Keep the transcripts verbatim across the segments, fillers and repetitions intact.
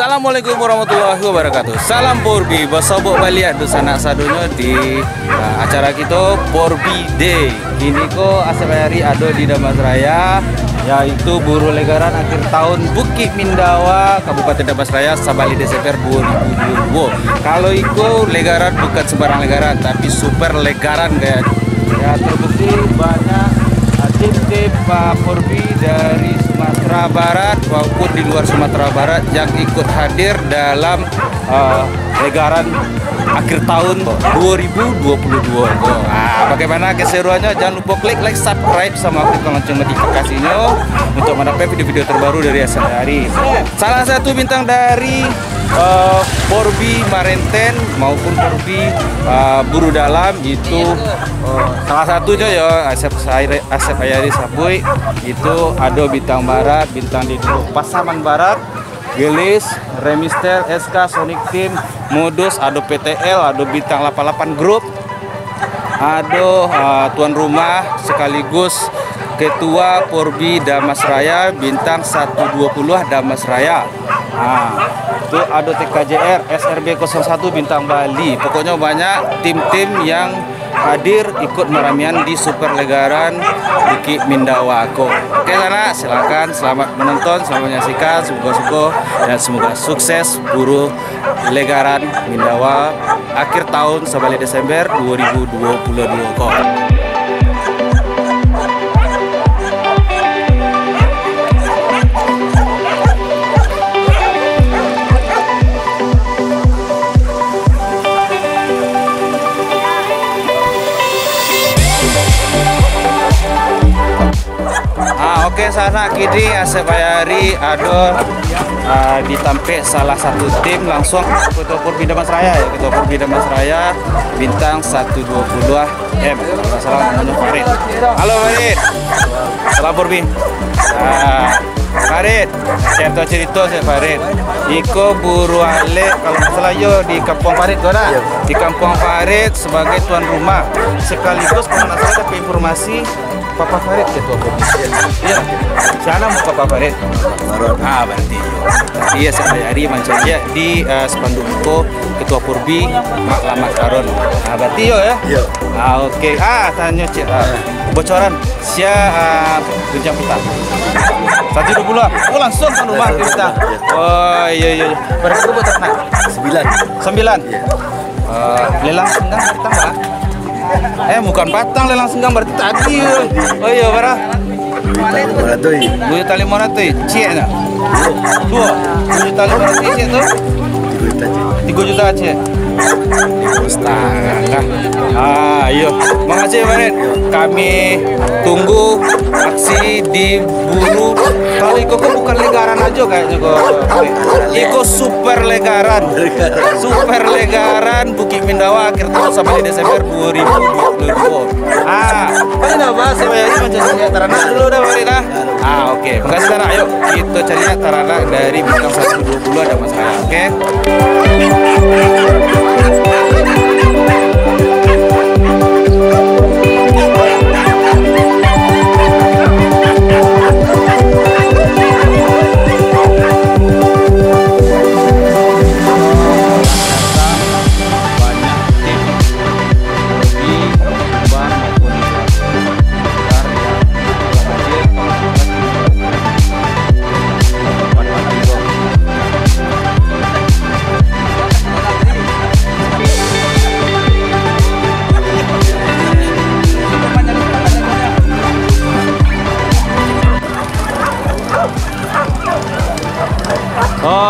Assalamualaikum warahmatullahi wabarakatuh. Salam Porbi, basobok baliak dunsanak sadonyo di, ah, acara kito Porbi Day. Kini ko Asep Ayari ado di Damansaraya, yaitu Buru Legaran akhir tahun Bukik Mindawa, Kabupaten Damansaraya, sabali Desember dua ribu dua puluh dua. Kalau iko Legaran bukan sembarang Legaran, tapi super Legaran kayak. Ya, terbukti banyak, ah, tim-tim, ah, Porbi dari Sumatera Barat maupun di luar Sumatera Barat yang ikut hadir dalam, ah, Legaran akhir tahun dua ribu dua puluh dua ko. Ah, bagaimana keseruannya? Jangan lupa klik like, subscribe, sama aktifkan lonceng notifikasinyo untuk mendapat video-video terbaru dari Asep Ayari. Salah satu bintang dari, eh, Porbi Marenten maupun Porbi, eh, Buru Dalam itu, eh, salah satunya ya Asep Saire-, Asep Ayari Sabuik itu ado bintang barat, bintang di Pasaman Barat, Gelis, Remister, S K, Sonic Team, Modus, ado P T L, ado Bintang lapan lapan Group, ado, ah, tuan rumah sekaligus ketua Porbi Damansaraya, Bintang satu dua puluh Damansaraya. Ah, tu ado T K J R, S R B kosong satu Bintang Bali. Pokoknya banyak tim-tim yang hadir ikut maramian di Super Legaran Bukik Mindawa ko. Oke, sanak, silakan, selamat menonton, selamat menyaksikan, semoga suko dan semoga sukses Buru Legaran Mindawa akhir tahun sabali Desember dua ribu dua puluh dua ko. Ah, oke, sanak, kini Asep Ayari ado, ah, di tampek salah satu tim, langsung Ketua Porbi Damansaraya, ya, Ketua Porbi Damansaraya, Bintang satu dua puluh M, kalau nggak salah namanya Farid. Halo, Farid. Salam Porbi. Ah, Farid, cerita-cerita saya, Farid. Iko Buru Alek, kalau nggak salah, yo, di Kampung Farid ko dah. Iya. Di Kampung Farid sebagai tuan rumah. Sekaligus, kalau nggak salah, dapat informasi Papa Farid ketua komisi. Iya. Siapa nama Papa Farid? Marun. Ah, berarti. Iya, sehari-hari mancari di, eh, spanduk ko Ketua Porbi, Mak Lamak Karun. Ah, berarti yo, ya? Iya. Ah, oke. Ah, tanya cek. Ah, bocoran. Sia, ah, Bujang Pita. Satu dua puluh. Oh, langsung kan rumah kita. Oh, iya, iya, iya. Berapa tu, Bang? Sembilan. Sembilan? Iya. Eh, lelang senggang patang, Bang? Eh, bukan patang lelang senggang, berarti tadi. Oh, iya, bara? Dua juta lima ratus. Dua juta lima ratus, ciek dah. Dua. Dua juta lima ratus, ciek tu? Tiga juta, ciek. Tiga juta, ciek. Tiga setengah. Ah, iyo. Makasih, Farid. Kami tunggu aksi di Buru. Kalau iko ko bukan Legaran aja kayaknya ko. Iko super Legaran. Super Legaran Bukik Mindawa akhir tahun sampai di Desember dua ribu dua puluh dua. Ah, paling dah bahas sampai hari macam ni. Taranak dulu dah, Farid, dah. Ah, oke. Makasih, Taranak. Yuk, kita cari Taranak dari Bintang satu dua puluh ada masalah, oke?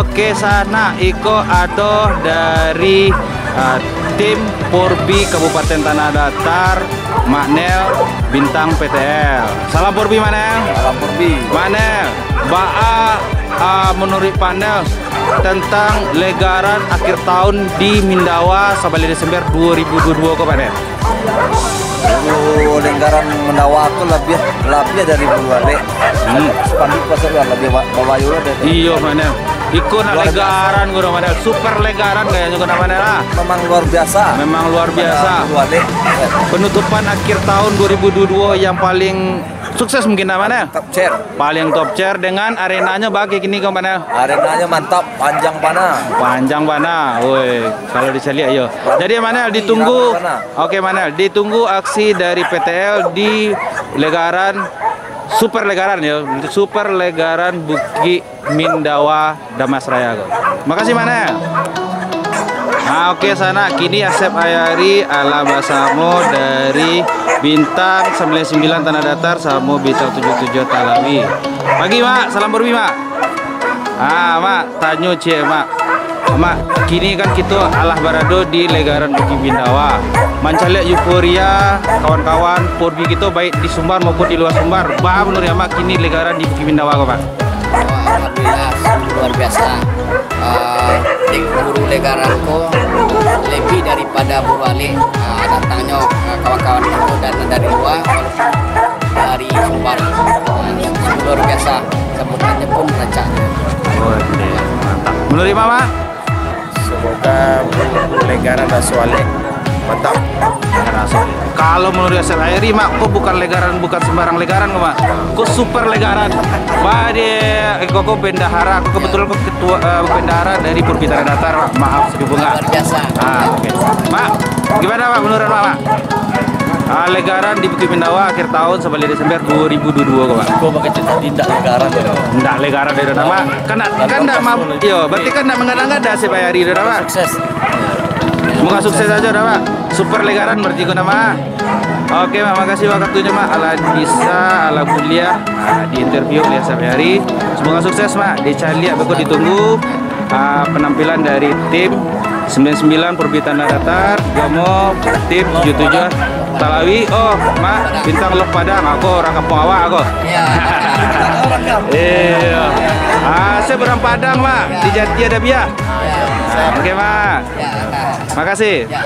Oke, sanak, iko ado dari, ah, tim Porbi Kabupaten Tanah Datar, Mak Nel, Bintang P T L. Salam Porbi, Mak Nel. Salam Porbi. Mak Nel, baa, ah, menurut Mak Nel tentang Legaran akhir tahun di Mindawa sabali Desember dua ribu dua puluh dua ko, Mak Nel? Buru Legaran Mindawa ko labiah, labiah dari Buru Alek. Hmm. Spanduk pasal lah labiah ba-, babayo lah dari. Iyo, Mak Nel. Iko nak Legaran ko, Mak Nel. Super Legaran kayaknya ko, Mak Nel, lah. Memang luar biasa. Memang luar biasa. Buru Alek. Penutupan akhir tahun dua ribu dua puluh dua yang paling Sukses mungkin, Manel? Top chair. Paling top chair dengan arenanyo bagi kini ko, Manel? Arenanyo mantap, panjang bana. Panjang bana. Woi, kalau dicaliak yo. Jadi, Manel, ditunggu. Bana. Oke, Manel, ditunggu aksi dari P T L di Legaran, Super Legaran yo. Super Legaran Bukik Mindawa, Damas Raya ko. Makasih, Manel. Ah, oke, sanak, kini Asep Ayari alah basamo dari Bintang sembilan sembilan Tanah Datar samo Bintang tujuh tujuh Talawi. Pagi, Mak. Salam Borbi, Mak. Ah, Mak, tanyo ciek, Mak. Mak, kini kan kito alah barado di Legaran Bukik Bindawa. Mancaliak euforia kawan-kawan Borbi kito, baik di Sumbar maupun di lua Sumbar. Baa manuruik Mak kini Legaran di Bukik Bindawa ko, Mak? Wah, alhamdulillah, sungguh luar biasa. Ah, di Bukik Legaran ko lebih daripada baru alek, ah, datangnyo, ah, kawan-kawan kito dan dari lua, walaupun dari Sumbar. Ah, sungguh luar biasa, sambutangnyo pun rancak. Oke, mantap. Manuruik Mak? Semoga Legaran raso alek. Mantap. Raso. Kalau manuruik Asep Ayari, Mak, ko bukan Legaran, bukan sembarang Legaran ko, Mak. Ko Super Legaran. Ba di, eh, ko, ko bendahara, ko kebetulan ko ketua, eh, bendahara dari Purbi Tanah Datar, Mak. Maaf, sakik bungak. Luar biasa. Ah, oke. Mak, gimana, Mak, manuruik Mak, Mak? Ah, Legaran di Bukik Bindawa akhir tahun, sabaliak Desember dua ribu dua puluh dua ko, Mak. Ko pakai cerita indak Legaran, yo. Indak Legaran, yo, Mak. Kan ndak, kan ndak ma-, yo, berarti kan ndak mangada-ngada Asep Ayari tu, Mak. Sukses. Semoga sukses sajo, Mak. Super Legaran berarti ko, Mak. Oke, Mak, makasih waktunyo, Mak. Alah bisa, alah buliah, ah, di interview oleh Asep Ayari. Semoga sukses, Mak. Dicaliak beko ditunggu, ah, penampilan dari tim sembilan sembilan Purbi Tanah Datar, samo tim tujuh tujuh Talawi. Oh, Mak, Bintang Loh Padang. Aku orang kampung awak, aku. Iya. Iya. Ah, saya orang Padang, Mak. Di Jati Adabiah. Iya. Oke, Mak. Iya. Makasih. Iya.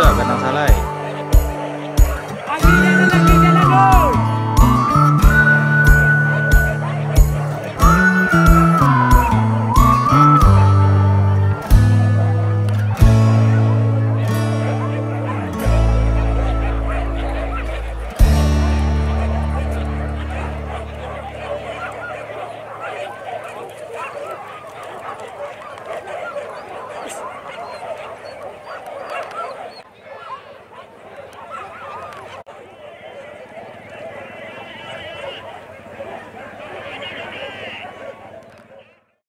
Dak gadang salah, eh.